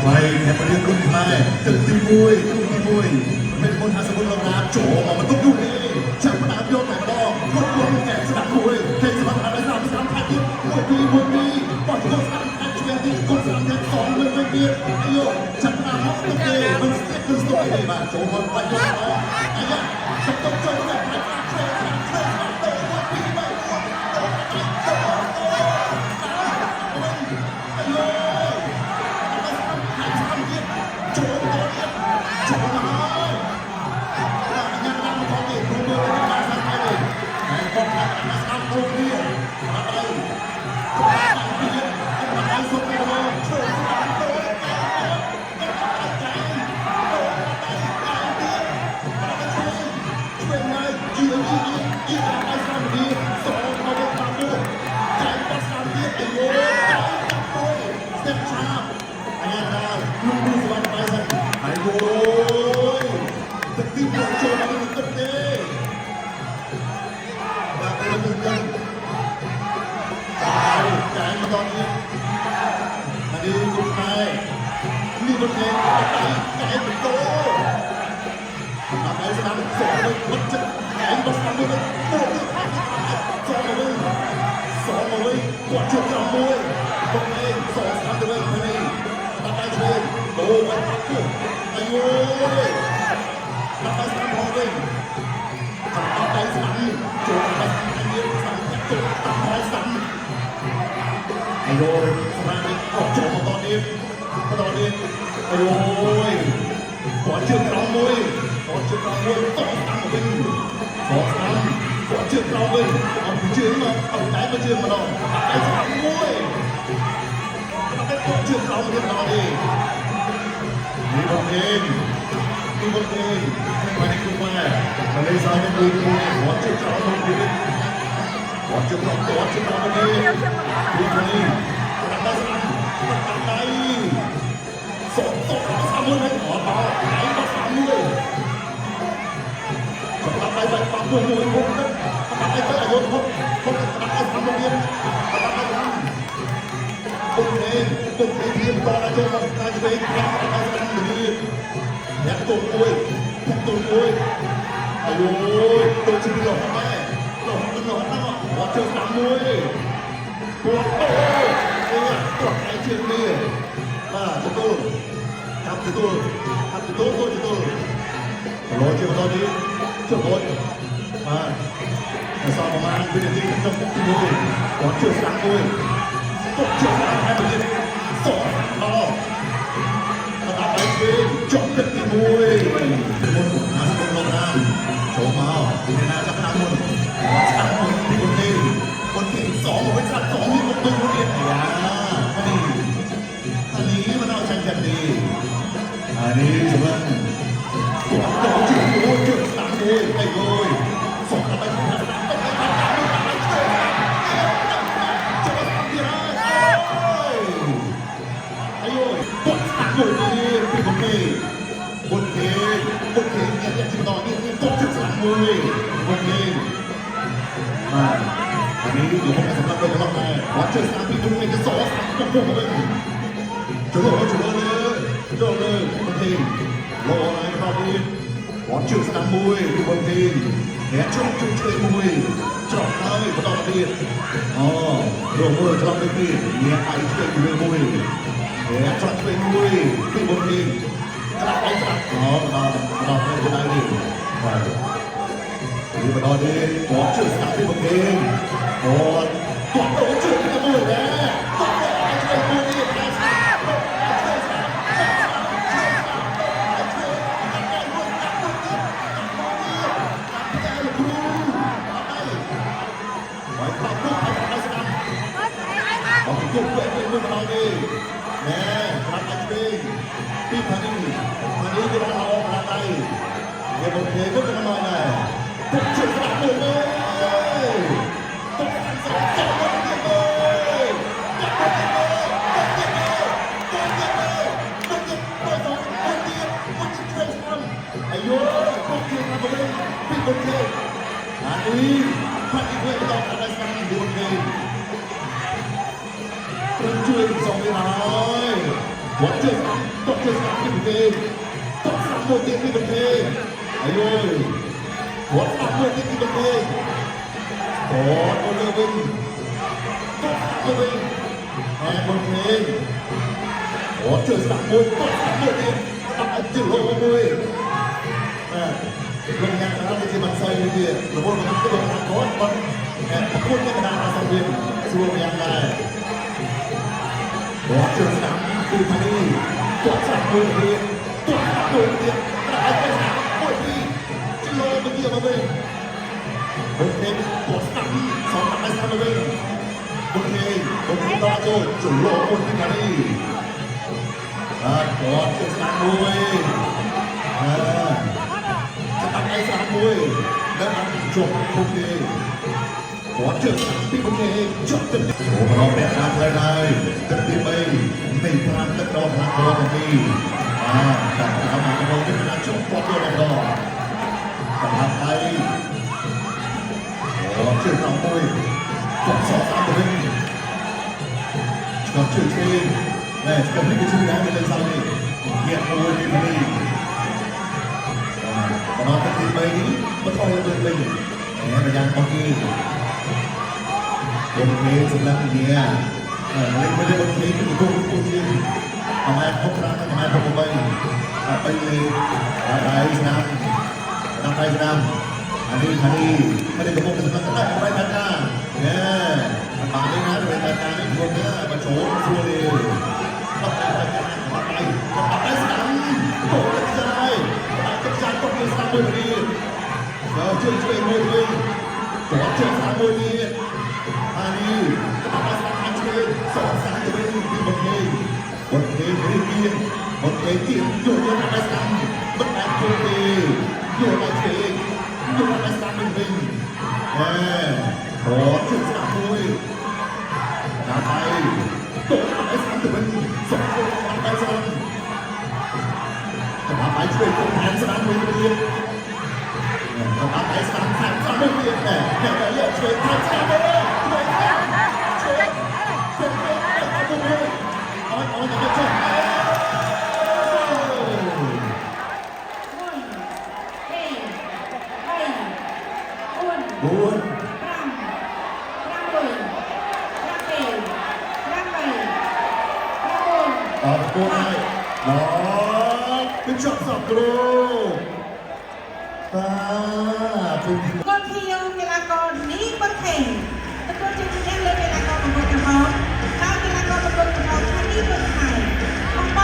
ថ្លៃអ្នកបរិយាគុណខ្មែរទឹកទី1ទូទី1មិនមុន54គីឡូក្រាមចូលមកបន្ទប់នោះទេចាប់ផ្ដើមយកតែម្ដងគាត់គង់កែស្ដាប់មួយទេស្ដាប់ដល់ស្ដាប់ស្ដាប់ខាត់ទៀត1 2 1 2បោះជង្គង់ស្ដាប់ខាត់ឆ្វេងទីជង្គង់ស្ដាប់ខាត់សងវិញវិញទៀតអាយុចាប់ផ្ដើមមកទៅទេមិនស្ទាក់មិនស្ទប់ទេបាទចូលមកបាច់យកម្ដងអាយ៉ាស្ទប់ចូលទៅខាត់ឆ្វេងឆ្វេងឆ្វេងទៅ1 2 3 4ទៅទៅទៅអាយុ ចូលតទៀតចូលមកហើយបាទញ៉ាំតាមមកទៀតព្រោះមើលទៅបានស្អាតទេហើយគាត់ថាស្ដាប់គ្រប់គ្នាបាទអីបាទពីបាទឲ្យសុំទៅមកចូលស្ដាប់ទៅកែកែកែកែកែទៀតបាទជួយជួយមកជាជាជាឲ្យស្ដាប់នេះសងមកវិញតាមនោះចៃបាត់ស្ដាប់ទៀតអាយចៃកាប់មួយស្ទែបឆាប អញ្ញាដាលលុំលុំស្វាយបាយសិនហើយអូយទឹកទីមកចូលមកទឹកទេបាទទៅទៅទៅចាយចាយមកដល់នេះអានេះគុំតែនេះមិនទេតែកែបន្ទោដល់ហើយស្ដាំសងវិញមិនចិត្តកែបស្ដាំវិញមកទៀតសងមកវិញសងមកវិញគាត់ជឿក្រំមួយបុកឯងសងស្ដាំទៅវិញនេះដល់ដៃឆ្វេងអូយបាត់ពុះអាយយដល់ដៃស្ដាំផងវិញដល់ដៃស្ដាំចូលដល់ស្ដាំខាងនេះស្ដាំធាក់ចូលតាមដៃស្ដាំអាយយស្ដាំនេះអត់ចូលមកតនេះមកតនេះអាយយគាត់ជឿក្រំមួយគាត់ជឿក្រំមួយតស្ដាំមកវិញតស្ដាំគាត់ជឿក្រំវិញអត់ជឿមកអត់តែមកជឿម្ដងដៃស្ដាំមួយ តែគាត់ជឿក្រោមទៀតដល់នេះនេះបងទេនេះបងទេមកនេះគុំមកម៉ាឡេស៊ីនេះមួយមួយគាត់ជឿក្រោមមកទៀតគាត់ជឿក្រោមគាត់ជឿក្រោមមកនេះនេះនេះដល់ស្ដាំដល់ដៃសងសងស្ដាំមួយហើយអត់ដល់ដៃបាត់ស្ដាំមួយគាត់ដល់ដៃបាត់បាត់មួយមួយមុខទៅដល់ដៃទៅអាយុមុខមុខដល់ដៃស្ដាំមកទៀតដល់ដៃស្ដាំ ពុកទេពុកទេធៀបតដល់ចូលមកស្ដាយឆ្វេងប្រាក់ដល់ស្ដាំនេះអ្នកទូមួយអ្នកទូមួយអាយយទូជីវិតលោះដែរលោះលោះណាស់វត្តជើងស្ដាំមួយពួតអូនេះទាត់ឯជើងនេះបាទទទួលចាប់ទទួលចាប់ទទួលទទួលលោជាបន្តនេះចូលបាទអសល់ប្រហែលវិនាទីក្នុងទឹកទី1គាត់ជើងស្ដាំមួយ ទុកជើងស្ដាំហើយទៀតសងដល់ដល់ដៃឆ្វេងចុះទឹកទី1មុន50គីឡូក្រាមចូលមកពីណាចាប់តាមមុនស្ដាំមុនពីបុនទេបុនទេសងមកវិញស្ដាំសងនេះមកដូចមួយទៀតអាយ៉ានេះអានេះមិនเอาចាញ់ចាញ់ទេអានេះសម្រាប់គាត់ទៅជើងមួយជើងស្ដាំមួយអីអើយសងដល់ដៃស្ដាំស្ដាំទៅតាមតាមដៃឆ្វេងចូលស្ដាំទៀតហើយ អាយយគាត់ស្ដាប់មួយនេះពីបុនទេបុនទេបុនទេអ្នកអ្នកទីបន្តនេះនេះគាត់ជិតស្ដាប់មួយបុនទេបាទអានេះលោកមកសម្រាប់ដល់កន្លងដែរគាត់ជិតស្ដាប់ពីបុនទេទៅសស្ដាប់ពុកពុកមកវិញចូលចូលលើចូលលើបុនទេលោហើយបន្តនេះគាត់ជិតស្ដាប់មួយពីបុនទេអ្នកជុំជុំឆ្វេងមួយច្រកហើយបន្តទៀតអូរងមើលច្រកនេះទៀតអ្នកដៃឆ្វេងមួយមួយ អ្នកច្រកឆ្វេងមួយពីបុនទេច្រកដៃច្រកអូដល់ដល់ទៅដៃនេះបាទនេះបន្តនេះគាត់ជឿស្ដាប់ពីបុនទេគាត់គាត់ទៅជឿពីមួយដែរគាត់ទៅឆ្វេងមួយនេះដៃស្ដាប់ឆ្វេងស្ដាប់ឆ្វេងស្ដាប់ឆ្វេងស្ដាប់ឆ្វេងកាត់ដៃមួយកាត់មួយទៀតកាត់មួយទៀតកាត់តែលោកគ្រូអត់ដៃបាយបាត់ពុកឲ្យដៃស្ដាប់ អត់គុំពេកមួយម្ដងទេណែក្រាបដៃឆ្វេងពីផានីផានីគឺរងល្អក្រាបដៃគេមកគេក៏មិនមកដែរទុកជើងស្ដាប់មួយទេទុកស្ដាប់សងសងមួយទៀតទេកាត់មួយទៀតទេទុកទៀតទេទុកទៀតទេទុកទៀតមួយសងមួយទៀតមួយទៀតឆ្វេងស្ដាំអាយទុកជើងស្ដាំវិញពីបុនគេអានេះផានីធ្វើបន្តក្រាបដៃស្ដាំពីបុនគេ ត្រឹមជួយសងនេះហើយ គាត់ជើងស្ដាំតបជើងស្ដាំពីប្រទេសតបស្ដាំមួយទៀតពីប្រទេសអាយយគាត់ស្ដាំមួយទៀតពីប្រទេសគាត់មកលើវិញតបស្ដាំទៅវិញអែបុនខេងគាត់ជើងស្ដាំមួយតបស្ដាំមួយទៀតស្ដាំឲ្យជើងលោមួយបាទលោកញ៉ាំដល់ជាមិនសូវវារវល់មកទៅគាត់គាត់គាត់ប្រកួតនៅកណ្ដាលអាសង្វៀនសួរយ៉ាងដែរ គាត់ជើងស្ដាំពីខាងនេះគាត់ស្ដាំមួយទៀតគាត់ស្ដាំមួយទៀតតែឲ្យស្ដាំមួយពីរជលោមកទៀតមកវិញបុកនេះគាត់ស្ដាំសងឲ្យស្ដាំមកវិញបុកនេះបុកនេះដល់ចូលជលោមួយពីខាងនេះបាទគាត់ជើងស្ដាំមួយអឺស្ដាំឲ្យស្ដាំមួយដល់បានជាប់បុកនេះ គាត់ជើងពីបុកនេះជាប់ទឹកអូម្ដងពាក់តាមផ្លូវហើយទឹកទី3នៃ5ទឹកដល់ផ្លាក់ដល់ទី2អាតែតាមមកដល់ទីណាជុំគាត់យកដល់ដល់តាមដៃអូជើងតាមមួយគាត់សតាមទៅវិញឆ្កប់ជើងឆ្វេងណែឆ្កប់នេះគឺជឿដែរមិនលេងសើនេះញាក់មួយនេះនេះបាទដល់ទឹកទី3នេះបន្តឲ្យលើវិញណែម្យ៉ាងរបស់គេ បុនខេសម្រាប់នេះលេខមួយបុនខេគឺគូគូជាអមែ65និងអមែ68បីលេខដៃស្នាមតាមដៃស្នាមអានេះអានេះមិនได้កំពុងសម្រាប់តែប្រៃផាកាណែបាទនេះណាប្រៃផាកានេះខ្លួននេះមកចូលស្រួលទេបាត់ដៃផាកាបាត់ដៃបាត់ដៃស្នាមកូទឹកចាយបាត់ទឹកចាយក៏មានស្នាមមួយនេះជួយជួយមួយវិញគាត់ជើងស្នាមមួយនេះ អានេះក៏បានស្ដាប់ខាងឆ្វេងសងសាទៅវិញពីបុកេបុកេរីទៀតបុកេទៀតយកយកដល់ស្ដាំមិនអាចធ្វើទេយកដល់ឆ្វេងយកដល់ស្ដាំវិញវិញអេរត់ជើងស្ដាំមួយដល់ហើយតោះដល់ស្ដាំទៅវិញសងចូលដល់ស្ដាំដល់ហើយឆ្វេងទៅខាងស្ដាំវិញទៀតដល់ហើយស្ដាំខាងស្ដាំវិញទៀតណែណែយកឆ្វេងខាងស្ដាំវិញឆ្វេងឆ្វេងឆ្វេងឆ្វេងអត់អត់អត់ចុះ 1 2 3 4 4 5 6 7 8 9 អរគុណហើយដល់គឺចប់សពគ្រូបាទគឺ កូនខៀវកីឡាករនីបខេងទទួលជ័យជំនះលើកីឡាករបង្គោលក្រហមហើយកីឡាករបង្គោលក្រហមខាងនេះពុនខែបំប